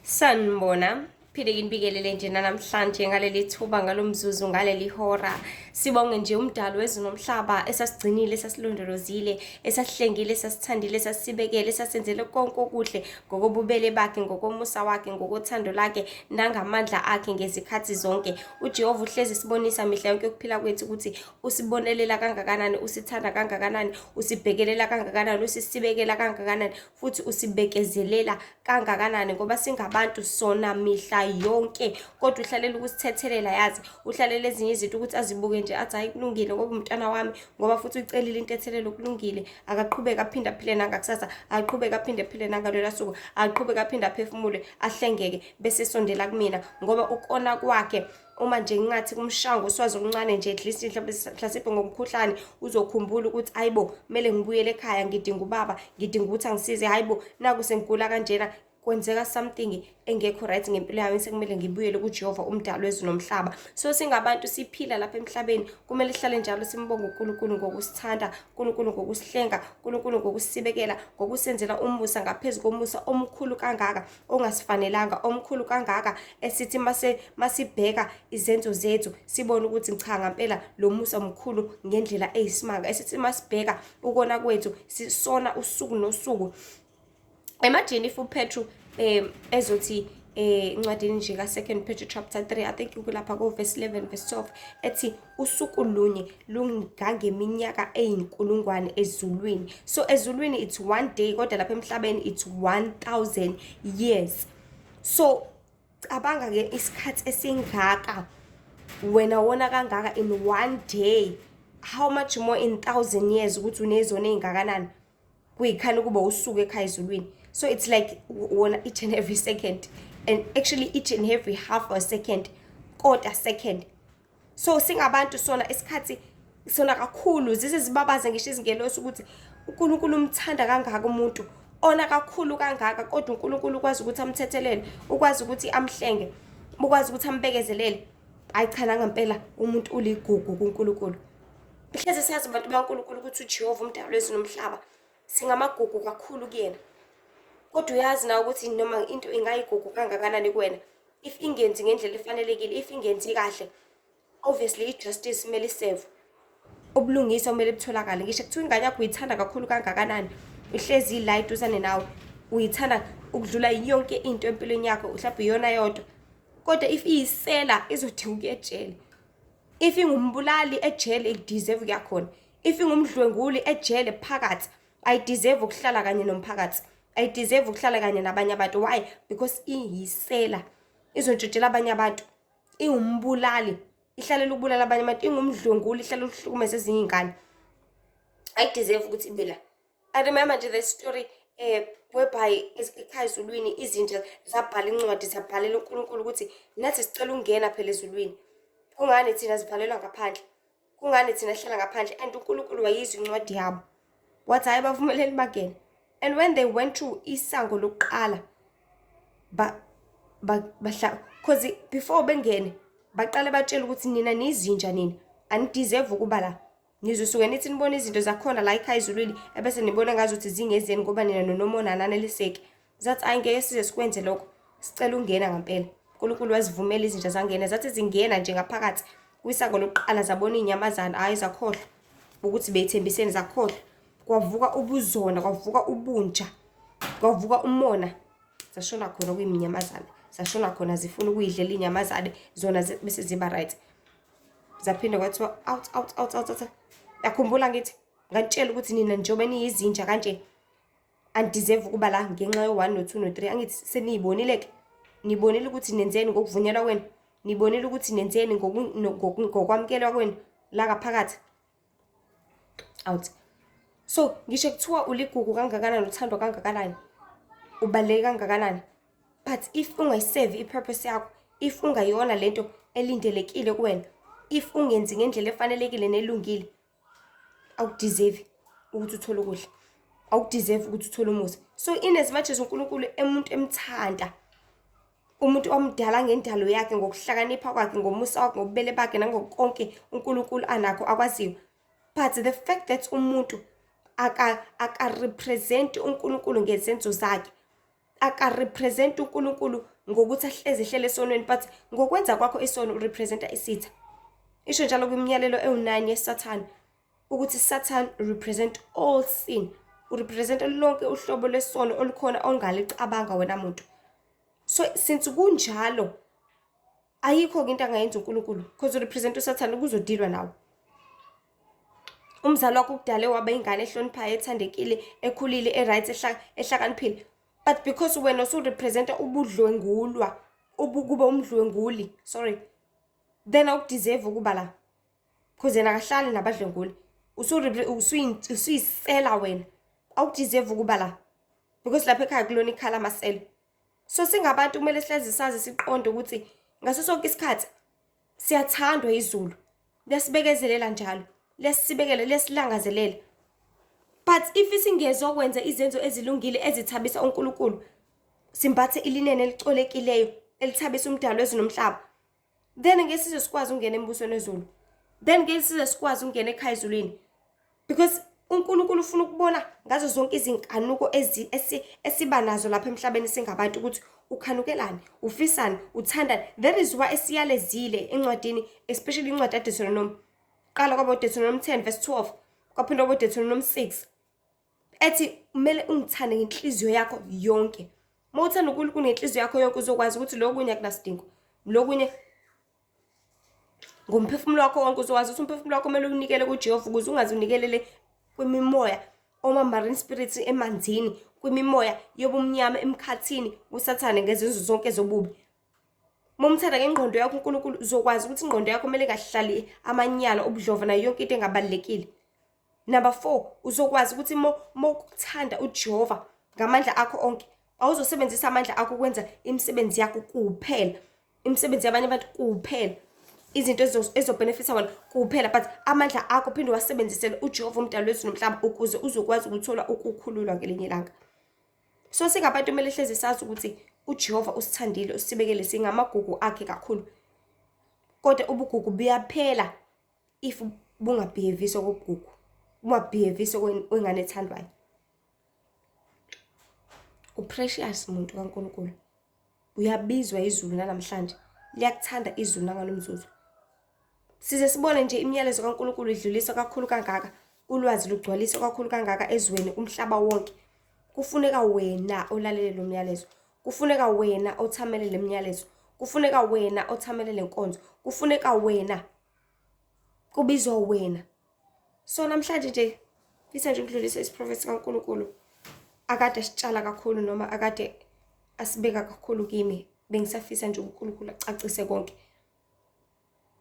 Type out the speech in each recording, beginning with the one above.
Sanibona, phinde nginibingelele nje namhlanje ngaleli thuba, ngalo mzuzu, ngaleli hora. Sibonge nje umdali wezulu nomhlaba esasigcinile, esasilondolozile, esasihlengile, esasithandile, esasibekele, esasenzele konke okuhle ngokobubele bakhe, ngokomusa wakhe, ngokothando lakhe nangamandla akhe ngezikhathi zonke. UJehova uhlezi sibonisa mihla yonke yokuphila kwethu ukuthi usibonelela kangakanani, usithanda kangakanani, usibhekelela kangakanani, usisibekela kangakanani, futhi usibekezelela kangakanani, ngoba singabantu sona mihla yonke, kodwa uhlalela ukusithethelela. Yazi, uhlalela ezinye izinto ukuthi azibuke nje, athi, "Hayi, kulungile, ngoba umntwana wami, ngoba futhi uyicelile intethelelo, kulungile." Akaqhubeke aphinde aphile nangakusasa, aqhubeke aphinde aphile nangalolu suku, aqhubeke aphinde aphefumule, ahlengeke, bese esondela kumina, ngoba ukona kwakhe uma nje ngingathi kumshaya ngoswazi oluncane nje, at least mhlawumbe mhlasimpe ngomkhuhlane, uzokhumbula ukuthi, "Hayibo, kumele ngibuyele ekhaya, ngidinga ubaba, ngidinga ukuthi angisize. Hayibo, naku sengigula kanjena, kwenzeka something engekho right ngempilo yami, sekumele ngibuyele kuJehova umdali wezulu nomhlaba." So singabantu siphila lapha emhlabeni, kumele sihlale njalo simbonge uNkulunkulu ngokusithanda, uNkulunkulu ngokusihlenga, uNkulunkulu ngokusibekela, ngokusenzela umusa ngaphezu komusa omkhulu kangaka ongasifanelanga, omkhulu kangaka esithi mase masibheka izenzo zethu sibone ukuthi cha, ngempela lo musa mkhulu ngendlela eyisimanga, esithi masibheka ukona kwethu, sisona usuku nosuku. Imagine if uPetru ezothi encwadini nje ka 2 Peter chapter 3, I think kulapha ko verse 11, verse 12, ethi usuku lunye lungangeminyaka eyinkulungwane ezulwini. So ezulwini it's one day, kodwa lapha emhlabeni it's 1000 years. So cabanga ke isikhathi esingaka wena wona kangaka in one day, how much more in 1000 years, ukuthi unezono ey'ngakanani kuyikhani kuba usuku ekhaya ezulwini. So it's like wona each and every second, and actually each and every half a second, quarter second. So singabantu sona isikhathi sona kakhulu, zize zibabaze ngisho izingelosi ukuthi uNkulunkulu umthanda kangaka umuntu ona kakhulu kangaka, kodwa uNkulunkulu ukwazi ukuthi amthethelele, ukwazi ukuthi amhlenge, ukwazi ukuthi ambekezelele. Hayi cha, nangempela umuntu uligugu kuNkulunkulu. Hleze siyazi abantu baNkulunkulu ukuthi uJehova umdali wezulu nomhlaba, singamagugu kakhulu kuyena. Kodwa uyazi nawe ukuthi noma into ingayigugu kangakanani kuwena, if ingenzi ngendlela efanelekile, if ingenzi kahle, obviously i-justice kumele isevwe, ubulungiswa kumele butholakale. Ngisho kuthiwa ingane yakho uyithanda kakhulu kangakanani, ihlezi ila eduzane nawe, uyithanda ukudlula yonke into empilweni yakho, mhlawumbe iyona yodwa, kodwa if iyisela izodinga ukuya ejele. If ingumbulali, ejele ikudeserve ukuya khona. If ingumdlwenguli, ejele phakathi. Ayideserve ukuhlala kanye nomphakathi, ayideserve ukuhlala kanye nabanye abantu. Why? Because iyisela, izontshontshela abanye abantu, iwumbulali, ihlalela ukubulala abanye abantu, ingumdlwenguli, ihlalela ukuhlukumeza ezinye iy'ngane. Ayideserve ukuthi ibe la. I remember nje the story whereby ekhaya ezulwini izinja zabhala incwadi, zabhalela uNkulunkulu ukuthi nathi sicela ukungena phela ezulwini, kungani thina zivalelwa ngaphandle, kungani thina sihlala ngaphandle? And uNkulunkulu wayizwa incwadi yabo, wathi, "Hhayi, bavumeleni bangene." And when they went through isango lokuqala, ba bahla cause before bengene baqale batshela ukuthi, "Nina nizinja, nina anideserve ukuba la. Nizosuke nithi nibone izinto zakhona la ekhaya ezulwini, ebese nibona ngazuthi zingezeni, ngoba nina nonomona, ananeliseki." Zathi, "Ayi, ngeke size sikwenze lokho, sicela ukungena ngempela." uNkulunkulu wazivumela izinja zangena. Zathi zingena nje ngaphakathi kwisango lokuqala, zabona iy'nyamazane. Hhayi, zakhohlwa ukuthi beyithembiseni, zakhohlwa. Kwavuka ubuzona, kwavuka ubunja, kwavuka umona. Zashona khona kuyiminyamazane, zashona khona zifuna ukuyidlela iy'nyamazane zona, bese ziba right. Zaphinde kwathiwa, "Out, out, out, out, out. Yakhumbula ngithi nganitshela ukuthi nina njengoba niyizinja kanje anideserve ukuba la ngenxa yo-one, no-two, no-three. Angithi seniyibonile-ke? Nibonile ukuthi nenzeni ngokuvunyelwa kwenu? Nibonile ukuthi nenzeni ngokwamukelwa kwenu la ngaphakathi? Out." So ngisho kuthiwa uligugu kangakanani, uthandwa kangakanani, ubaluleke kangakanani, but if ungayisevi i-purpose yakho, if ungayona lento elindelekile kuwena, if ungenzi ngendlela efanelekile nelungile, awukudeserve ukuthi uthole ukudla, awukudeserve ukuthi uthole umusa. So in as much as uNkulunkulu emuntu emthanda umuntu omdala ngendalo yakhe, ngokuhlakanipha kwakhe, ngomusa wakhe, ngobubele bakhe, nangokonke uNkulunkulu anakho akwaziyo, but the fact that umuntu aka-represent uNkulunkulu ngezenzo zakhe, aka-represent uNkulunkulu. Ngokuthi ahlezi ehlele esonweni, but ngokwenza kwakho isono urepresenta isitha. Isho njalo kwimiyalelo ewu-9 yeSathane ukuthi Satan represent all sin. Urepresenta lonke uhlobo lwesono olukhona ongalicabanga wena muntu. So since kunjalo, ayikho-ke into angayenza uNkulunkulu because urepresent uSathane, kuzodilwa nawe. Umzali wakho ukudale waba ingane ehloniphayo, ethandekile, ekhulile, e-right, ehlakaniphile, but because wena usurepresenta ubudlwengulwa, kuba umdlwenguli, sorry, then awukudeserve ukuba la because yena akahlali nabadlwenguli. Usuyisela wena, awukudeserve ukuba la because lapha ekhaya kulona ikhala amasela. So singabantu kumele sihlezi sazi, siqonde ukuthi ngaso sonke isikhathi siyathandwa izulu, liyasibekezelela njalo, liyasibekela, liyasilangazelela, but if singezokwenza izenzo ezilungile ezithabisa uNkulunkulu, simbathe ilinene elicolekileyo elithabisa umdalo wezulu nomhlaba, then ngeke size sikwazi ukungena embusweni wezulu, then ngeke size sikwazi ukungena ekhaya ezulwini, because uNkulunkulu ufuna ukubona ngazo zonke izinkanuko esiba nazo lapha emhlabeni singabantu ukuthi ukhanukelani, ufisani, uthandani. That is why esiyalezile encwadini, especially incwadi yaDeuteronomy. Qala kwabo Deuteronomy 10 verse 12, kwaphinda kwabo Deuteronomy 6, ethi kumele ungithande ngenhliziyo yakho yonke. Uma uthanda uNkulunkulu ngenhliziyo yakho yonke, uzokwazi ukuthi lokunye akunasidingo, lokunye. Ngomphefumulo wakho wonke, uzokwazi ukuthi umphefumulo wakho kumele unikele kuJehova ukuze ungaze unikelele kwimimoya, oma-marine spirits emanzini, kwimimoya yobumnyama emkhathini, uSathane ngezenzo zonke zobubi. Uma umthanda ngengqondo yakho uNkulunkulu, uzokwazi ukuthi ingqondo yakho kumele ingahlali amanyala, ubudlova nayo yonke into engabalulekile. Number 4, uzokwazi ukuthi mo ukuthanda uJehova ngamandla akho onke, awuzosebenzisa amandla akho ukwenza imisebenzi yakho kuphela, imisebenzi yabanye abantu kuphela, izinto ezobenefitha wena kuphela, but amandla akho phinde uwasebenzisele uJehova umdali wezulu nomhlaba ukuze uzokwazi ukuthola ukukhululwa ngelinye ilanga. So singabantu kumele hlezi sazi ukuthi uJehova usithandile, usibekele, singamagugu akhe kakhulu, kodwa ubugugu buyaphela if bungabehave kobugugu, bungabehave kwengane ethandwayo. Uprecious, muntu kaNkulunkulu. Uyabizwa izulu namhlanje, liyakuthanda izulu nangalomzuzu. Size sibone nje imiyalezo kaNkulunkulu idluliswa kakhulu kangaka, ulwazi lugcwaliswa kakhulu kangaka ezweni, umhlaba wonke. Kufuneka wena olalele lo myalezo, kufuneka wena othamele le myalezo, kufuneka wena othamele le nkonzo, kufuneka wena, kubizwa wena. So namhlanje nje fisa nje ukudlulisa isiprofethi kaNkulunkulu akade asitshala kakhulu noma akade asibeka kakhulu kimi. Bengisafisa nje uNkulunkulu acacise konke,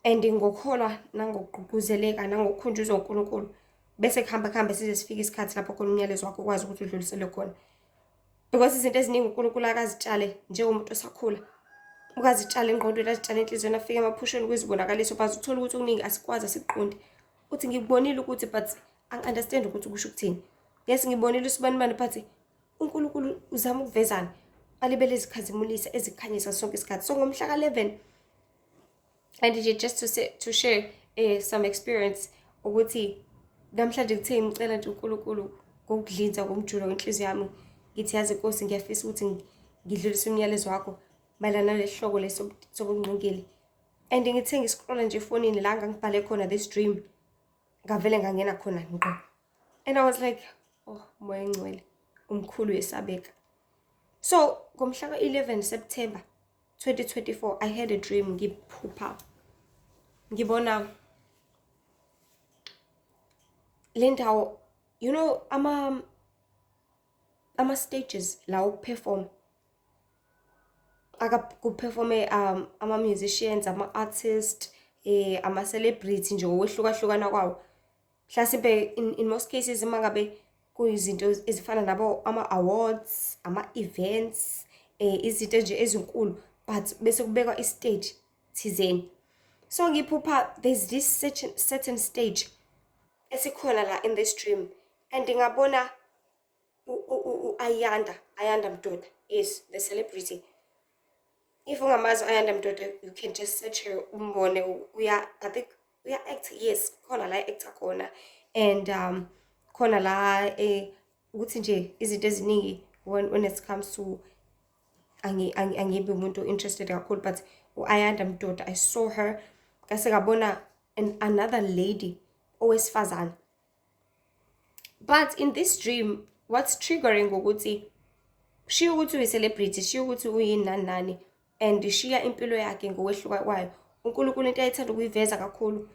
and ngokholwa nangokugqugquzeleka nangokukhunjuzwa uNkulunkulu, bese kuhamba kuhambe size sifike isikhathi lapho khona umyalezo wakho ukwazi ukuthi udluliselwe khona, because izinto eziningi uNkulunkulu akazitshale njengomuntu osakhula, ukazitshala engqondweni, azitshale enhliziyweni, afike emaphusheni, kwizibonakaliso, but uthola ukuthi okuningi asikwazi, asikuqondi. Uthi ngikubonile ukuthi, but angi-understand ukuthi kusho ukuthini. Yes, ngibonile usibanibani, but uNkulunkulu uzama ukuvezana, alibele ezikhazimulisa, ezikhanyisa sonke isikhathi. So ngomhla ka-11, and nje just to say, to share some experience ukuthi namhlanje kuthe ngicela nje uNkulunkulu ngokudlinza ngomjulo wenhliziyo yami, ngithi, "Yazi Nkosi, ngiyafisa ukuthi ngidlulise umyalezo wakho mayelana nalesihloko leso sobungqingili." And ngithe ngiscrolla nje efonini la ngangibhale khona this dream, ngavele ngangena khona ngqo, and I was like, "Oh, Moya Engcwele umkhulu, yesabeka." So ngomhla ka-11 September 2024, I had a dream. Ngiphupha ngibona le ndawo, ama stages la ukuperform, aka kuperforme ama musicians, ama artists, ama celebrity nje ngokwehlukahlukana kwawo. Mhlasimpe in most cases uma ngabe kuyizinto ezifana nabo ama awards, ama events, izinto nje ezinkulu, but bese kubekwa istage thizeni. So ngiphupha there's this certain stage esikhona la in this dream, and ngabona u-Ayanda, Ayanda Mdoda, yes, the celebrity. If ungamazi u-Ayanda Mdoda, you can just search her umbone. Uya, I think uya act, yes, khona la actor khona, and khona la ukuthi nje izinto eziningi when it comes to Angibi umuntu interested kakhulu, but u-Ayanda Mdoda, I saw her. Ngase ngabona another lady owesifazane. But in this dream, what's triggering ukuthi shiya ukuthi uyi-celebrity, shiya ukuthi uyini, nani nani, and shiya impilo yakhe ngokwehluka kwayo. UNkulunkulu into ayethanda ukuyiveza kakhulu,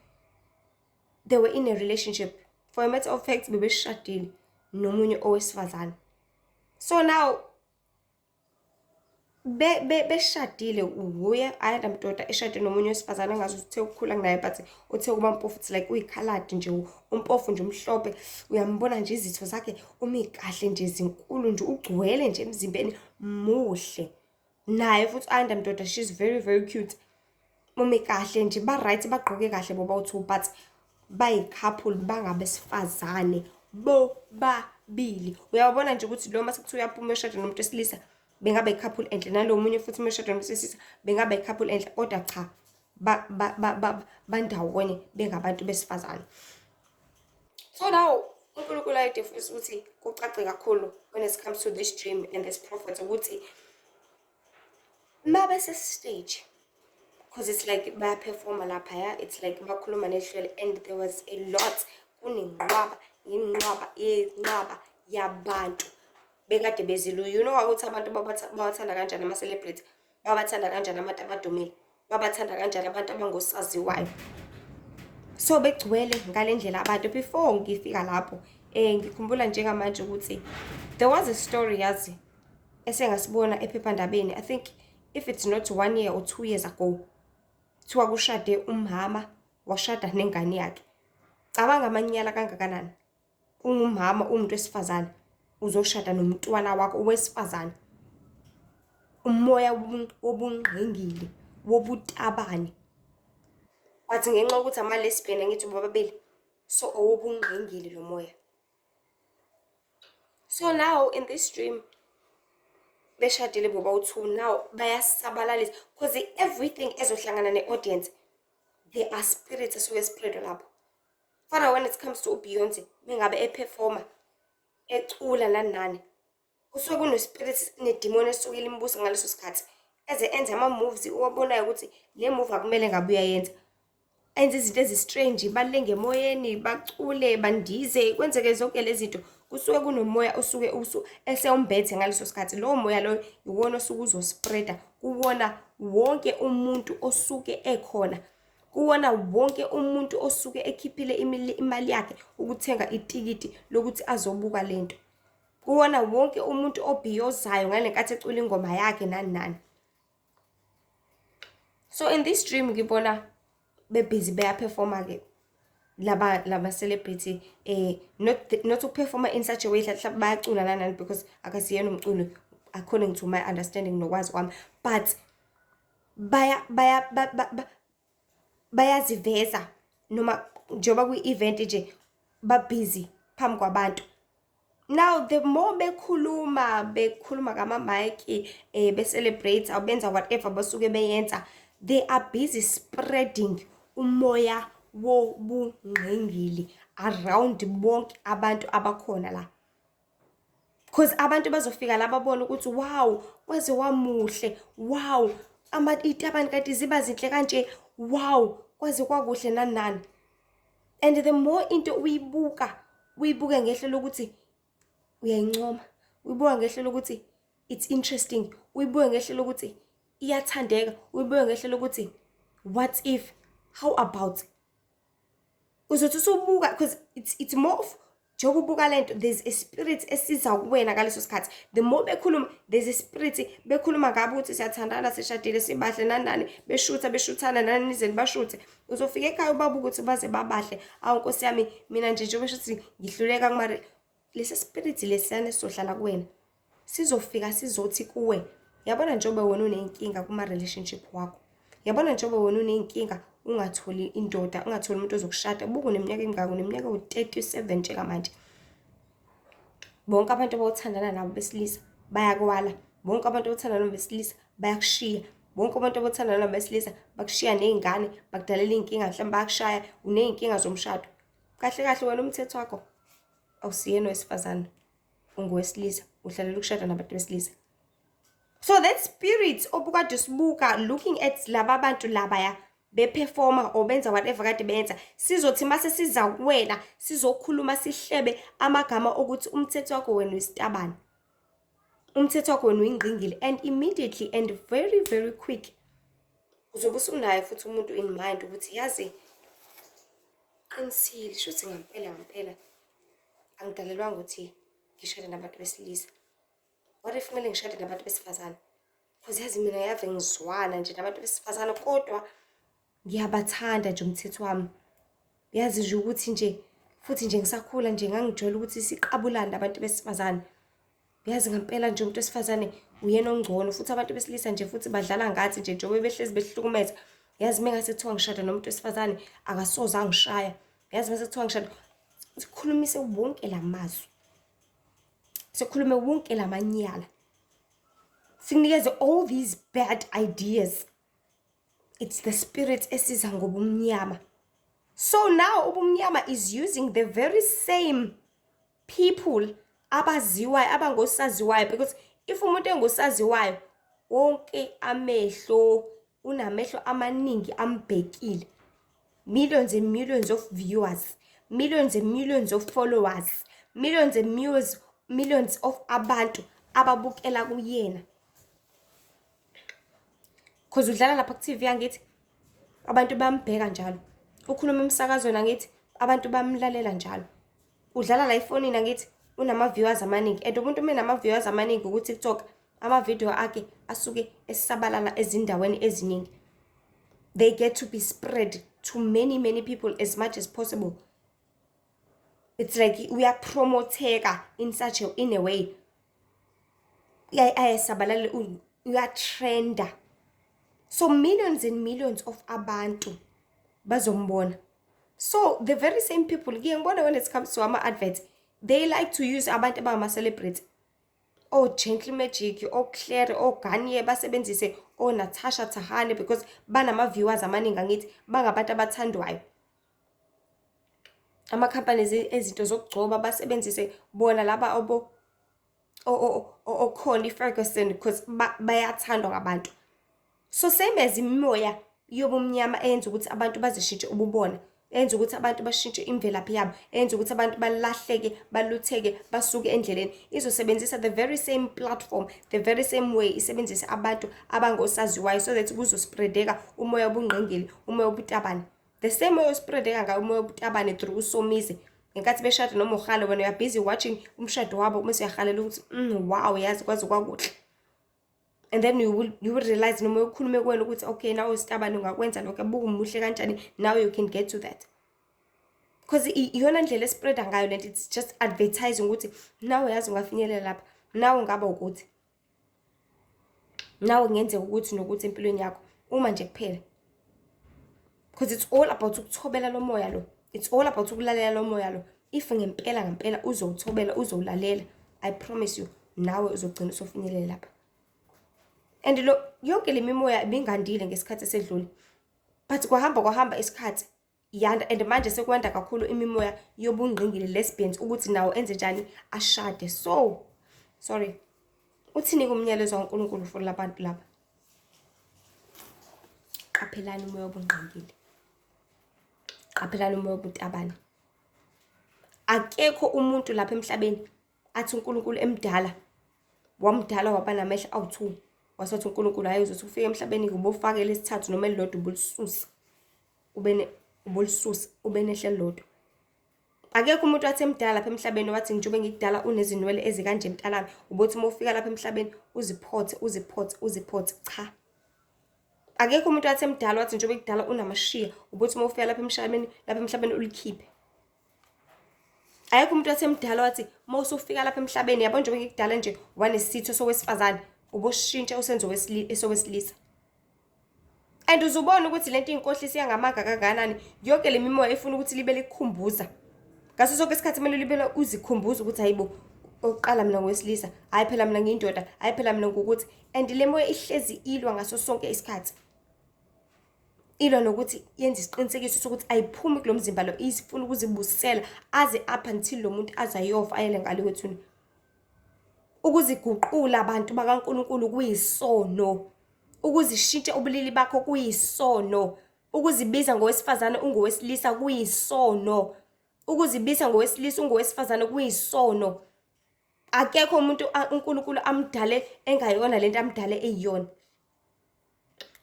they were in a relationship. For a matter of fact, bebeshadile nomunye owesifazane. So now beshadile, uye Ayanda Mdoda eshade nomunye wesifazane engazi ukuthi uthe ukukhula kunaye, but uthe ukuba mpofu. It's like uyikhaladi nje, umpofu nje, umhlophe. Uyambona nje, izitho zakhe umi kahle nje, zinkulu nje, ugcwele nje emzimbeni, muhle. Naye futhi Ayanda Mdoda, she's very very cute, umi kahle nje, ba-right, bagqoke kahle bobawu-two, but bayi-couple, bangabesifazane bobabili. Uyabona nje ukuthi lo mase kuthiwa uyaphuma eshada nomuntu wesilisa, bengabe i-couple enhle, nalo munye futhi uma eshada nomuntu wesilisa, bengabe i-couple enhle, kodwa cha, bandawonye bengabantu besifazane. So now uNkulunkulu ayedefisa ukuthi kucace kakhulu when it comes to this dream and this prophet ukuthi mabese stage, because it's like bayaperforma laphaya, it's like bakhuluma nehlwele, and there was a lot, kunenqwaba, inqwaba yenqwaba yabantu bekade bezile. You know ukuthi abantu bawathanda kanjani ama-celebrity, babathanda kanjani abantu abadumile, babathanda kanjani abantu abangosaziwayo. So begcwele ngale ndlela abantu. Before ngifika lapho, ngikhumbula njengamanje ukuthi there was a story, yazi, esengasibona ephephandabeni, I think if it's not 1 year or 2 years ago. Kuthiwa kushade umama, washada nengane yakhe. Cabanga amanyala kangakanani! Ungumama, umuntu wesifazane, uzoshada nomntwana wakho owesifazane. Umoya wobungqingili, wobutabane, but ngenxa yokuthi ama-lesbian, angithi bobabili, so owobungqingili lo moya. So now in this dream, beshadile bobawu-two, now bayasabalalisa because everything ezohlangana ne-audience, there are spirits esuke spread lapho. Fana when it comes to uBeyonce, mengabe eperforma, ecula, nani nani, kusuke kuno-spirit nedimoni esuke limbusa ngaleso sikhathi, eze enze ama-moves uwabonayo ukuthi le move akumele ngabe uyayenza, enze izinto ezi-strange, balenge emoyeni, bacule, bandize, kwenzeke zonke lezi zinto. Kusuke kunomoya osuke esewumbethe ngaleso sikhathi. Lowo moya loyo iwona osuke uzospreada kuwona wonke umuntu osuke ekhona, kuwona wonke umuntu osuke ekhiphile imali yakhe ukuthenga itikiti lokuthi azobuka lento, kuwona wonke umuntu obhiyozayo ngale nkathi ecula ingoma yakhe, nani nani. So in this dream ngibona bebhizi beyaperforma-ke laba celebrity, not ukuperforma in such a way mhlawumbe bayacula, nani nani, because akasiyena umculo according to my understanding nokwazi kwami, but baya baya bayaziveza noma njengoba kwi-event nje, babhizi phambi kwabantu. Now the more bekhuluma, bekhuluma ngama-mic, be-celebrate, benza whatever basuke beyenza, they are busy spreading umoya wobungqingili around bonke abantu abakhona la, because abantu bazofika la babone ukuthi wow, waze wamuhle, wow, itabani kanti ziba zinhle kanje, wow, kwaze kwakuhle, nani nani. And the more into uyibuka, uyibuke ngehlo lokuthi uyayincoma, uyibuka ngehlo lokuthi it's interesting, uyibuke ngehlo lokuthi iyathandeka, uyibuke ngehlo lokuthi what if, how about, uzothi usubuka, because it's more of njengoba ubuka lento, there's a spirit esiza kuwena ngaleso sikhathi. The more bekhuluma, there's a spirit, bekhuluma ngabo ukuthi siyathandana, sishadile, sibahle, nani nani, beshutha, beshuthana, nani nize nibashuthe. Uzofika ekhaya ubabuka ukuthi baze babahle, awu nkosi yami, mina nje njengoba shuthi ngihluleka kumari. Lesi spirit lesiyana esizohlala kuwena sizofika sizothi kuwe, yabona njengoba wena uney'nkinga kuma-relationship wakho, yabona njengoba wena uney'nkinga, ungatholi indoda, ungatholi umuntu ozokushada, buka uneminyaka emingaki, uneminyaka ewu-37 njengamanje, bonke abantu abawuthandana nabo besilisa bayakwala, bonke abantu abathandana nabo besilisa bayakushiya, bonke abantu abathandana nabo besilisa bakushiya ney'ngane, bakudalela iy'nkinga, mhlawumbe bayakushaya, uney'nkinga zomshado. Kahle kahle wena umthetho wakho awusiyena owesifazane, ungowesilisa, uhlalela ukushada nabantu besilisa. So that spirit obukade sibuka, looking at laba bantu labaya beperforma or benza whatever kade benza, sizothi mase siza kuwena sizokhuluma, sihlebe amagama okuthi umthetho wakho wena uyisitabane, umthetho wakho wena uyingqingili, and immediately and very very quick uzobe usunaye futhi umuntu in mind ukuthi, yazi, qinisile, shuthi ngampela ngampela angidalelwanga ukuthi ngishade nabantu besilisa. What if kumele ngishade nabantu besifazane? Because yazi mina yave ngizwana nje nabantu besifazane, kodwa ngiyabathanda nje umthetho wami. Yazi nje ukuthi nje futhi nje ngisakhula nje ngangijwayele ukuthi siqabulane nabantu besifazane. Yazi ngempela nje umuntu wesifazane uyena ongcono, futhi abantu besilisa nje futhi badlala ngathi nje njengoba behlezi behlukumeza. Yazi uma ngase kuthiwa ngishada nomuntu wesifazane, akasoze angishaya. Yazi mase kuthiwa ngishada, sikhulumise wonke la mazwi, sikhulume wonke la manyala, sikunikeze all these bad ideas. It's the spirit esiza ngobumnyama. So now ubumnyama is using the very same people abaziwayo, abangosaziwayo, because if umuntu engusaziwayo, wonke amehlo, unamehlo amaningi ambhekile, millions and millions of viewers, millions and millions of followers, millions and millions, millions of abantu ababukela kuyena, 'cause udlala lapha ku-TV, angithi abantu bambheka njalo. Ukhuluma emsakazweni, angithi abantu bamlalela njalo. Udlala la efonini, angithi unama-viewers amaningi, and umuntu uma enama-viewers amaningi ku-TikTok, amavidiyo akhe asuke esabalala ezindaweni eziningi. They get to be spread to many many people as much as possible. It's like uyapromotheka in a way, ayasabalala, uyatrenda, so millions and millions of abantu bazombona. So the very same people, ngiye ngibona when it comes to ama-adverts, they like to use abantu abangama-celebrity, o-Gentle Magic, o-Claire, o-Garnier, basebenzise o-Natasha Thahane because banama-viewers amaningi, angithi bangabantu abathandwayo. Ama-companies ezinto zokugcoba basebenzise bona laba okhona i-Ferguson because bayathandwa ngabantu. So same as imimoya yobumnyama eyenza ukuthi abantu bazishintshe ububona, eyenza ukuthi abantu bashintshe imvelaphi yabo, eyenza ukuthi abantu balahleke, balutheke, basuke endleleni, izosebenzisa the very same platform, the very same way, isebenzise abantu abangosaziwayo so that kuzospreadeka umoya wobungqingili, umoya wobutabane. The same way ospreadeka ngayo umoya wobutabane through uSomizi ngenkathi beshada noma uHale. Wena uya busy watching umshado wabo, bese uyahalela ukuthi, wow, yazi kwaze kwakuhle." And then you will realize noma ukhulume kuwena ukuthi, "Okay, nawe sitabane ungakwenza lokho, buka umuhle kanjani, now you can get to that." Because iyona ndlela espreada ngayo lento. It's just advertising ukuthi nawe yazi ungafinyelela lapha, nawe ungaba ukuthi, nawe kungenzeka ukuthi nokuthi empilweni yakho, uma nje kuphela, because it's all about ukuthobela lo moya lo, it's all about ukulalela lo moya lo. If ngempela ngempela uzowuthobela, uzowulalela, I promise you, nawe uzogcina usofinyelela lapha. And lo yonke le mimoya ibingandile ngesikhathi esedlule, but kwahamba kwahamba isikhathi yanda, and manje sekwanda kakhulu imimoya yobungqingili, lesbians, ukuthi nawo enze njani, ashade. So sorry, uthini umyalezo kaNkulunkulu for labantu laba? Qaphelani umoya wobungqingili, qaphelani umoya wobutabane. Akekho umuntu lapha emhlabeni athi uNkulunkulu emdala wamdala waba namehlo awu-2, wasathi uNkulunkulu, "Hhayi, uzothi ufike emhlabeni ubofake lesithathu noma elilodwa, ubulisusa ube ubulisusa ube nehlo elilodwa." Akekho umuntu wathi emdala lapha emhlabeni wathi, "Njengoba ngikudala unezinwele ezikanje mntanami, ubothi uma ufika lapha emhlabeni uziphothe, uziphothe, uziphothe." Cha, akekho umuntu wathi emdala wathi, "Njengoba kudala unamashiya, ubothi uma ufika lapha emhlabeni ulikhiphe." Akekho umuntu wathi emdala wathi, "Uma usufika lapha emhlabeni, yabo, njengoba ngikudala nje wanesitho sowesifazane, uboshintsha usenze esowesilisa." And uzubona ukuthi lento iyinkohliso yangamanga kangakanani. Yonke le mimoya ifuna ukuthi libe likukhumbuza ngaso sonke isikhathi, kumele libele uzikhumbuza ukuthi, "Hayibo, oqala mina ngowesilisa, hhayi phela mina ngiyindoda, hhayi phela mina ngukuthi." And le moya ihlezi ilwa ngaso sonke isikhathi, ilwa nokuthi yenze isiqinisekiso sokuthi ayiphumi kulo mzimba lo, ifuna ukuzibusela aze up until lo muntu aze ayofa, ayele ngale kwethuna. Ukuziguqula abantu bakaNkulunkulu kuyisono. Ukuzishintsha ubulili bakho kuyisono. Ukuzibiza ngowesifazane ungowesilisa kuyisono. Ukuzibiza ngowesilisa ungowesifazane kuyisono. Akekho umuntu uNkulunkulu amdale engayona lento amdale eyiyona.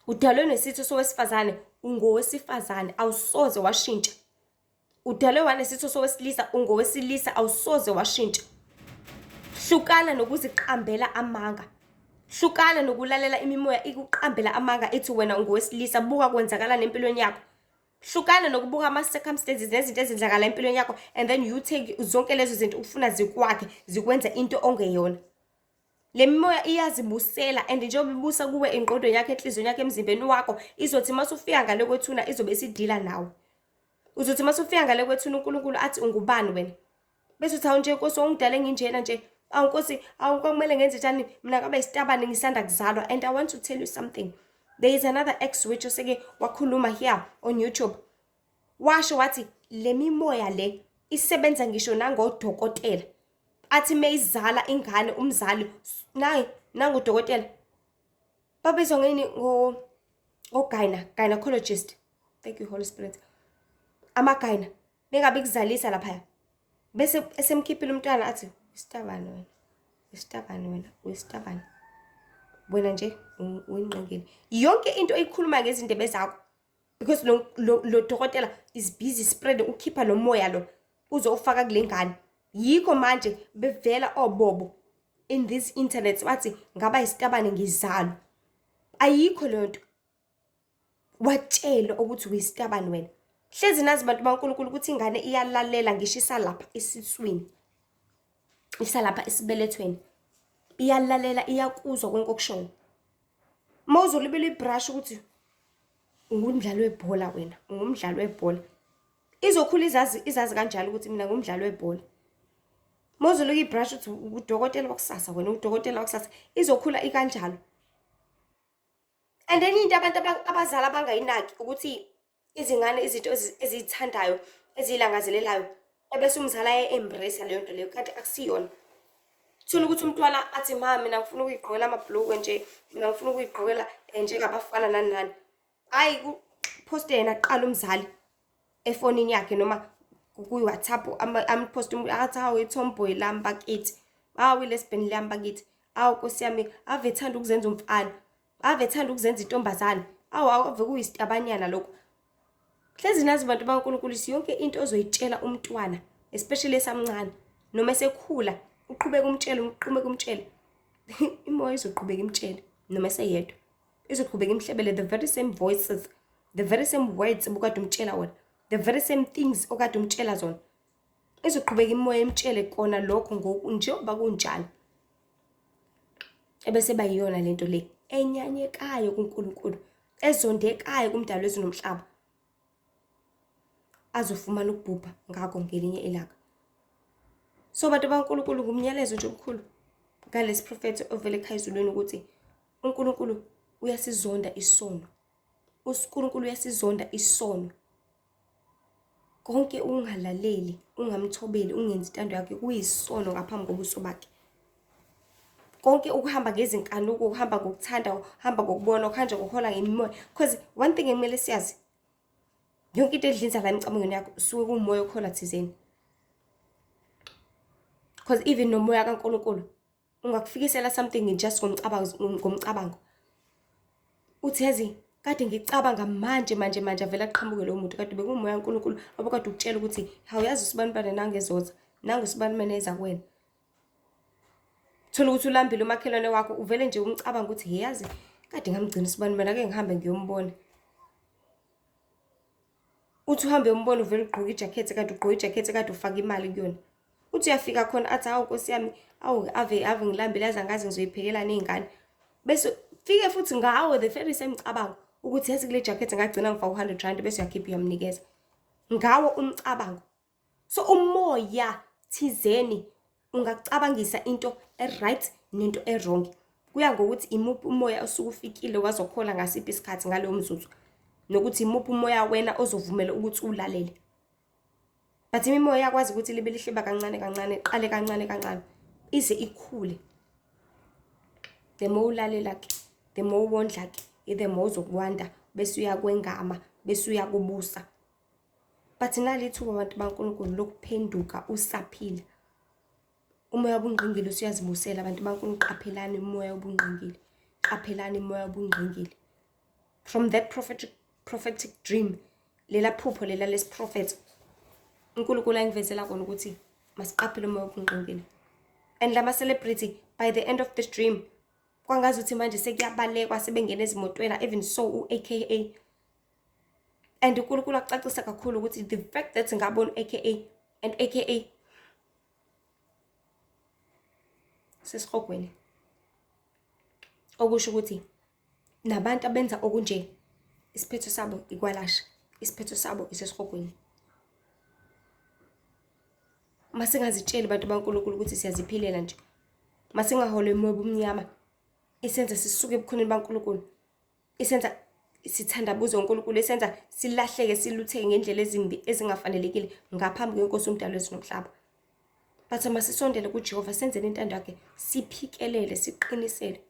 Udalwe nesitho sowesifazane, ungowesifazane, awusoze washintsha. Udalwe wanesitho sowesilisa, ungowesilisa, awusoze washintsha. Hlukana nokuziqambela amanga. Hlukana nokulalela imimoya ikuqambela amanga ithi wena ungowesilisa, buka kwenzakalani empilweni yakho. Hlukana nokubuka ama-circumstances nezinto ezenzakala empilweni yakho and then you take zonke lezo zinto ufuna zikwakhe, zikwenza into ongeyona. Le mimoya iyazibusela and njengoba ibusa kuwe engqondweni yakho, enhliziyweni yakho, emzimbeni wakho, izothi uma usufika ngale kwethuna izobe isidila nawe. Uzothi uma usufika ngale kwethuna uNkulunkulu athi ungubani wena? Bese uthi awu nje Nkosi ungidale nginjena nje. Awu Nkosi, awu kwakumele ngenze njani mina ngabe isitabane ngisanda kuzalwa. And I want to tell you something. There is another ex-witch oseke wakhuluma here on YouTube. Washo wathi le mimoya le isebenza ngisho nangodokotela. Athi meyizala ingane umzali naye nangudokotela babizwa ngeni ngo ogyna gynecologist. Thank you Holy Spirit. Amagyna bengabe kuzalisa lapha bese esemkhiphile umntwana athi isitabane wena, isitabane wena, uyisitabane wena nje, uyinqengile yonke into oyikhuluma ngezindebe zakho, because lo dokotela is busy spreading, ukhipha lo moya lo uzowufaka kule ngane. Yikho manje bevela obobo in this internet bathi ngaba isitabane ngizalwa. Ayikho leyo nto. Watshelwa ukuthi uyisitabane wena. Hlezi nazi bantu baNkulunkulu ukuthi ingane iyalalela ngisho isalapha esiswini, isalapha esibelethweni, iyalalela, iyakuzwa konke okushoyo. Uma uzolibela ibrush ukuthi ungumdlali webhola wena, ungumdlali webhola, izokhula izazi, izazi kanjalo ukuthi mina ngumdlali webhola. Uma uzoluka ibrush uthi udokotela wakusasa wena, udokotela wakusasa, izokhula ikanjalo. And enye into abantu abazali abangayinaki ukuthi izingane izinto eziyithandayo, eziyilangazelelayo, ebese umzali aye-embrace leyo nto leyo kanti akusiyona. Thola ukuthi umntwana athi ma mina ngifuna ukuyigqokela amabhulukwe nje, mina ngifuna ukuyigqokela njengabafana nani nani. Hhayi, kuphoste yena kuqala umzali efonini yakhe noma kwi-WhatsApp, amposte athi hawu i-tomboy lami bakithi, hawu i-lesbian lami bakithi, hawu Nkosi yami ave ethanda ukuzenza umfana, ave ethanda ukuzenza intombazane, awu ave kuyisitabanyana lokho. Hlezi nazi bantu baNkulunkulu yonke into ozoyitshela umntwana, especially esamncane noma esekhula, uqhubeka umtshele, uqhubeka umtshele, imoya izoqhubeka imtshele noma eseyedwa, izoqhubeka imhlebele the very same voices, the very same words obukade umtshela wona, the very same things okade umtshela zona. Izoqhubeka imoya imtshele kona lokho ngoku njengoba kunjalo. Ebese ba yiyona lento le enyanyekayo kuNkulunkulu, ezondekayo kumdali wezulu nomhlaba. Azofumana ukubhubha ngakho ngelinye ilanga. So bantu baNkulunkulu, ngumyalezo nje omkhulu ngalesi prophet ovela ekhaya ezulwini ukuthi uNkulunkulu uyasizonda isono. UNkulunkulu uyasizonda isono. Konke ungalaleli, ungamthobeli, ungenzi intando yakhe kuyisono ngaphambi kobuso bakhe. Konke ukuhamba ngezinkanuko, ukuhamba ngokuthanda, ukuhamba ngokubona, ukuhamba ngokuhola ngemimoya. Because one thing ekumele siyazi, yonke into edlinza la emicabangweni yakho usuke kuwumoya okhola thizeni. Because even nomoya kaNkulunkulu ungakufikisela something just ngomcabango. Uthi yazi kade ngicabanga manje manje manje avela aqhamuke lowo muntu kade bekuwumoya kaNkulunkulu obukade ukutshela ukuthi hawu yazi usibanibani nangezotha, nangu usibanibani eza kuwena. Thola ukuthi ulambile umakhelwane wakho, uvele nje umcabanga ukuthi hey yazi kade ngamgcina usibanibani, ake ngihambe ngiyombona. Uthi uhambe uyombona uvele ugqoke ijakhethi kade ugqoke ijakhethi kade ufake imali kuyona. Uthi uyafika khona athi hawu Nkosi yami, awu ave ave ngilambile yazi angazi ngizoyiphekelani iy'ngane. Bese fike futhi ngawo the very same cabango ukuthi yazi kule jakhethi ngagcina ngifaka u-100 rand, bese uyakhipha uyamnikeza. Ngawo umcabango. So umoya thizeni ungacabangisa into e-right nento e-wrong. Kuya ngokuthi imuphi umoya osuke ufikile wazokhola ngasiphi isikhathi ngalowo mzuzu. Nokuthi imuphi umoya wena ozovumela ukuthi ulalele. But imimoya iyakwazi ukuthi libe lihleba kancane kancane, iqale kancane kancane, ize ikhule. The more ulalela ke, the more wondla ke, the more uzokwanda bese uyakwengama bese uyakubusa. But nali ithuba abantu baNkulunkulu lokuphenduka usaphila. Umoya wobungqingili usuyazibusela abantu baNkulunkulu, qaphelani umoya wobungqingili. Qaphelani umoya wobungqingili. From that prophetic dream, lela phupho lela lesiprofetho, uNkulunkulu angivezela kona ukuthi masiqaphele umoya wobungqingili. And lama celebrity by the end of this dream, kwangazuthi manje sekuyabalekwa sebengena ezimotweni, even so u-AKA. And uNkulunkulu akucacisa kakhulu ukuthi the fact that ngabona u-AKA and AKA sesihogweni, okusho ukuthi nabantu abenza okunje isiphetho sabo ikwalasha, isiphetho sabo isesihogweni. Masingazitsheli bantu baNkulunkulu ukuthi siyaziphilela nje, masingaholwa emoya obumnyama isenza sisuke ebukhoneni baNkulunkulu, isenza sithandabuze uNkulunkulu, isenza silahleke silutheke ngendlela ezimbi ezingafanelekile ngaphambi kwenkosi umdali wezulu nomhlaba. But masisondele kuJehova, senzele intando yakhe, siphikelele, siqinisele,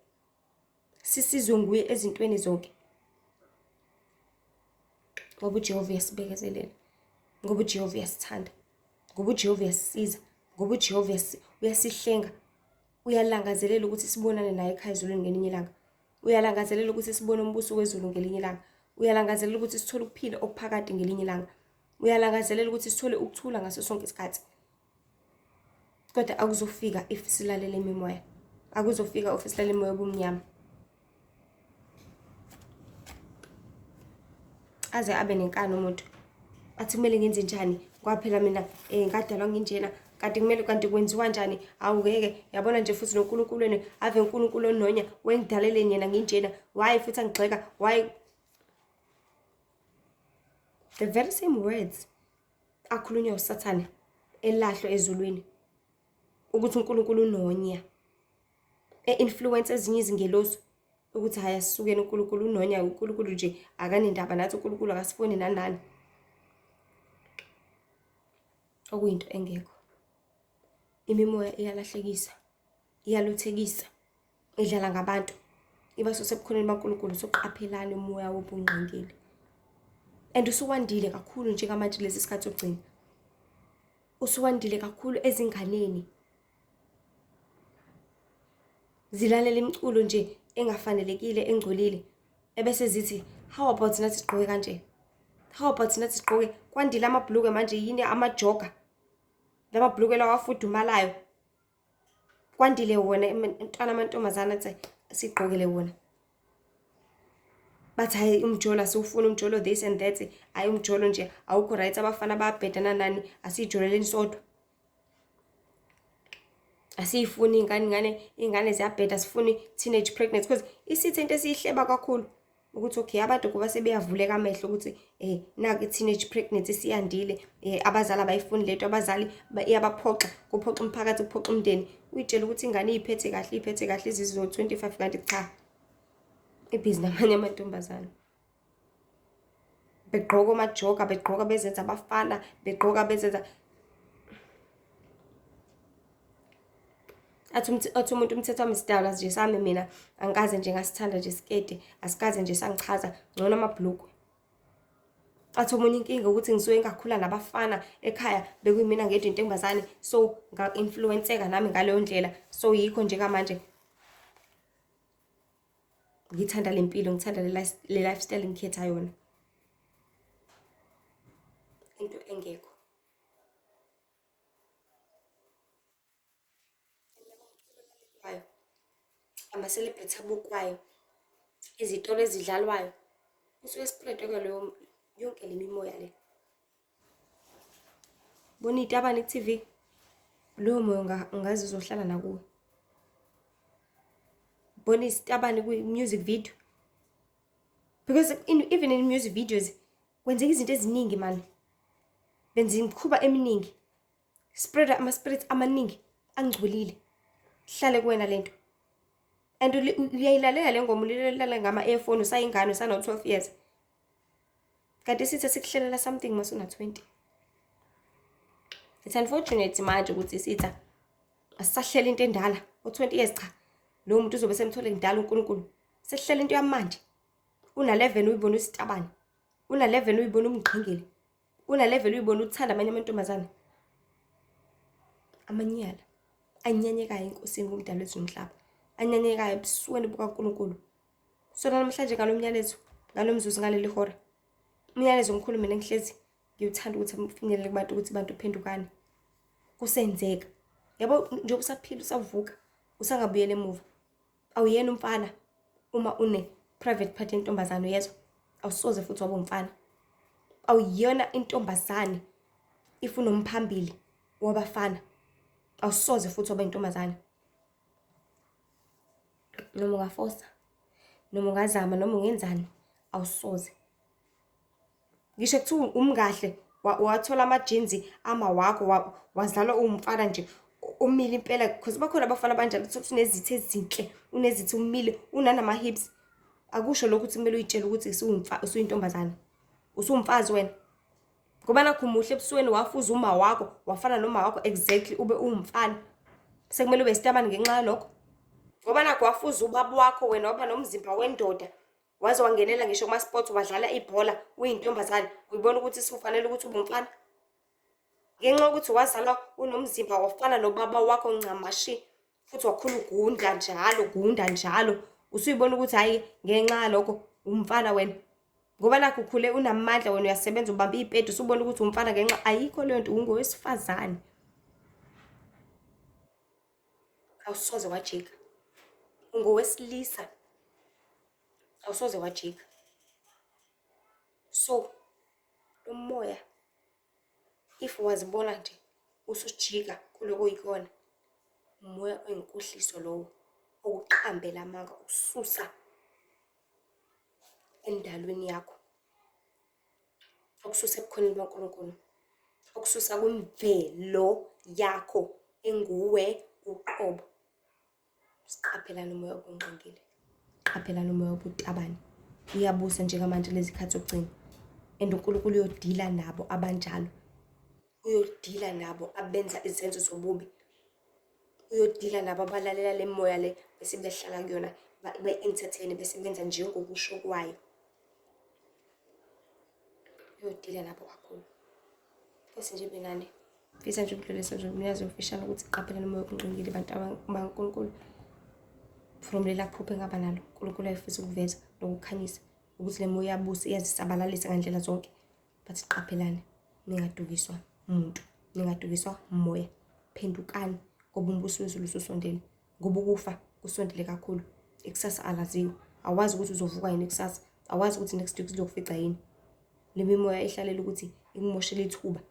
sisizwe nguye ezintweni zonke, ngoba uJehova uyasibekezelela, ngoba uJehova uyasithanda, ngoba uJehova uyasisiza, ngoba uJehova uyasihlenga, uyalangazelela ukuthi sibonane naye ekhaya ezulwini ngelinye ilanga, uyalangazelela ukuthi sibone umbuso wezulu ngelinye ilanga, uyalangazelela ukuthi sithole ukuphila okuphakade ngelinye ilanga, uyalangazelela ukuthi sithole ukuthula ngaso sonke isikhathi. Kodwa akuzofika if silalele imimoya, akuzofika if silalele imimoya obumnyama. Aze abe nenkani umuntu athi kumele ngenze njani, kwaphela mina ngadalwa nginjena, kanti kumele kanti kwenziwa njani, awungeke yabona nje futhi noNkulunkulu wenu ave uNkulunkulu ononya wengidalele yena nginjena, why futhi angigxeka, why? The very same words akhulunywa uSathane elahlwa ezulwini ukuthi uNkulunkulu unonya, e-influence ezinye izingelosi ukuthi hhayi asisukeni, uNkulunkulu unonya, uNkulunkulu nje akanendaba nathi, uNkulunkulu akasifuni nanani, okuyinto engekho. Imimoya iyalahlekisa, iyaluthekisa, idlala ngabantu, ibasuse ebukhoneni baNkulunkulu. Soqaphelani umoya wobungqingili, and usuwandile kakhulu njengamanje lesi sikhathi sokugcina, usuwandile kakhulu ezinganeni. Zilalela imiculo nje engafanelekile, engcolile, ebese zithi how about nathi sigqoke kanje, how about nathi sigqoke. Kwandile amabhulukwe manje, yini amajoga, lamabhulukwe lawa afudumalayo, kwandile wona mntwana amantombazana athi sigqokele wona. Bathi hayi umjolo asiwufuni, umjolo this and that, hayi umjolo nje awukho right, abafana bayabheda nanani, asiyijoleleni sodwa, asiyifuni ingane, ingane ziyabheda, sifuni teenage pregnancy. Because isitha into esiyihleba kakhulu ukuthi okay abantu kuba sebeyavuleka amehlo ukuthi naku i-teenage pregnancy siyandile, abazali abayifuni lento, abazali iyabaphoxa, kuphoxa umphakathi, kuphoxa umndeni. Uyitshela ukuthi ingane iyiphethe kahle, iyiphethe kahle izizo 25, kanti cha, ibhizi namanye amantombazane. Begqoka amajoka, begqoka bezenza abafana, begqoka bezenza athi umuntu umthetho wami sidalwa nje sami mina, angikaze nje ngasithanda nje isiketi, asikaze nje sangichaza, ngcono amabhulukwe. Athi omunye inkinga ukuthi ngisuke ngakhula nabafana ekhaya, bekuyimina ngedwa intombazane, so nga-influence-eka nami ngaleyo ndlela, so yikho njengamanje ngithanda le mpilo, ngithanda le lifestyle engikhetha yona. Into engekho. Ama-celebrity abukwayo, izitolo ezidlalwayo, kusuke spread-we ngaleyo yonke le mimoya le. Bona iy'tabane ku-T V, loyo moya ungaze uzohlala nakuwe. Bona isitabane kwi-music video, because even in music videos kwenzeka izinto eziningi mani, benza imikhuba eminingi, spread ama-spirits amaningi angcolile, hlale kuwena lento. And uyayilalela le ngoma, ulilalela ngama-earphone usayingane, usano-12 years, kanti isitha sikuhlelela something masuna-20. It's unfortunate manje ukuthi isitha asisahlela into endala o-20 years, cha Lowo muntu uzobe semthole kudala uNkulunkulu. Sehlela into yamanje. Una-11 uyibona usitabane. Una-11 uyibona umqhingili. Una-11 uyibona uthanda amanye amantombazane. Amanyala anyanyekayo enkosini kumdala wethu nomhlaba. Anyanyekayo ebusweni bukaNkulunkulu. Sona namhlanje ngalo myalezo, ngalo mzuzu ngaleli hora. Umyalezo omkhulu mina ngihlezi ngiwuthanda ukuthi ufinyelele kubantu ukuthi bantu phendukani. Kusenzeka. Yabo njengoba usaphila usavuka usangabuyela emuva. Awuyena umfana uma une private part yentombazane uyezwa. Awusoze futhi waba umfana. Awuyona intombazane if unomphambili wabafana. Awusoze futhi waba intombazane. Noma ungafosa, noma ungazama, noma ungenzani, awusoze. Ngisho kuthiwa umkahle wathola amajinzi amawakho wazalwa uwumfana nje umile impela because bakhona abafana abanjalo uthole ukuthi unezitho ezinhle, unezitho umile, unanama-hips. Akusho lokho ukuthi kumele uy'tshele ukuthi usuyintombazane, usuwumfazi wena. Ngoba nakhu muhle ebusweni wafuza uma wakho, wafana noma wakho exactly ube uwumfana. Sekumele ube isitabane ngenxa yalokho. Ngoba nakhu wafuza ubaba wakho wena waba nomzimba wendoda. Waze wangenela ngisho kuma-sports wadlala ibhola uyintombazane. Uyibona ukuthi sufanele ukuthi ube umfana. Ngenxa yokuthi wazalwa unomzimba wafana nobaba wakho ncamashi futhi wakhula ugunda njalo gunda njalo. Usuyibona ukuthi hhayi ngenxa yalokho umfana wena. Ngoba nakho ukhule unamandla wena uyasebenza ubamba iy'pedi usubona ukuthi umfana ngenxa ayikho leyo nto ungowesifazane. Awusoze wajika. Ungowesilisa. Awusoze wajika. So umoya if wazibona nje usujika kuloko oyikona umoya oyinkohliso lowo okuqambela amanga ukususa endalweni yakho, okususa ebukhoneni bukaNkulunkulu, okususa kwimvelo yakho enguwe uqobo. Siqaphelani umoya obungqingili, qaphelani umoya obutabane. Uyabusa njengamanje lezi khathi zokugcina and uNkulunkulu uyodila nabo abanjalo, uyodila nabo abenza izenzo zobubi. Uyodila nabo abalalela le moya le bese behlala kuyona be-entertain bese benza njengokusho kwayo. Uyodila nabo kakhulu. Nkosi nje benani. Fisa nje ukudlulisa nje umyalezo omfishane ukuthi qaphelani umoya obungqingili bantu bakaNkulunkulu. From lela phupho engaba nalo, uNkulunkulu ayefisa ukuveza nokukhanyisa ukuthi le moya iyabusa iyazisabalalisa ngandlela zonke. But qaphelani ningadukiswa muntu, ningadukiswa moya. Phendukani ngoba umbuso wezulu ususondele, ngoba ukufa kusondele kakhulu. Ikusasa alaziwa, awazi ukuthi uzovuka yini kusasa, awazi ukuthi next week sizokufica yini. Le mimoya ihlalela ukuthi ikumoshele ithuba,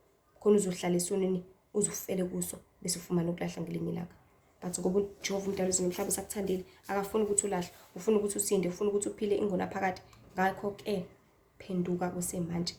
khona uzohlala esonweni uze ufele kuso bese ufumana ukulahla ngelinye ilanga. But ngoba uJehova uMdali wezulu nomhlaba usakuthandile, akafuni ukuthi ulahlwe, ufuna ukuthi usinde, ufuna ukuthi uphile ingonaphakade. Ngakho-ke phenduka kusemanje,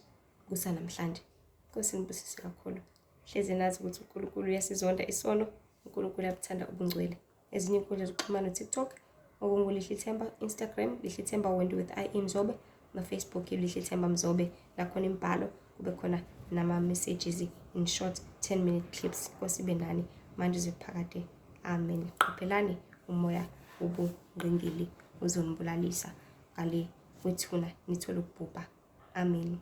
kusanamhlanje. Nkosi nibusise kakhulu. Hlezi nazi ukuthi uNkulunkulu uyasizonda isono, uNkulunkulu uyabuthanda ubungcwele. Ezinye inkundla zokuxhumana TikTok, okunguLihle Themba, Instagram, Lihle Themba Wendy with IE Mzobe, no-Facebook Lihle Themba Mzobe. Lakhona imibhalo, kube khona nama-messages in short 10-minute clips. Nkosi ibe nani manje kuze kuphakade. Amen. Qaphelani umoya wobungqingili uzonibulalisa ngale kwethuna nithole ukubhubha. Amen.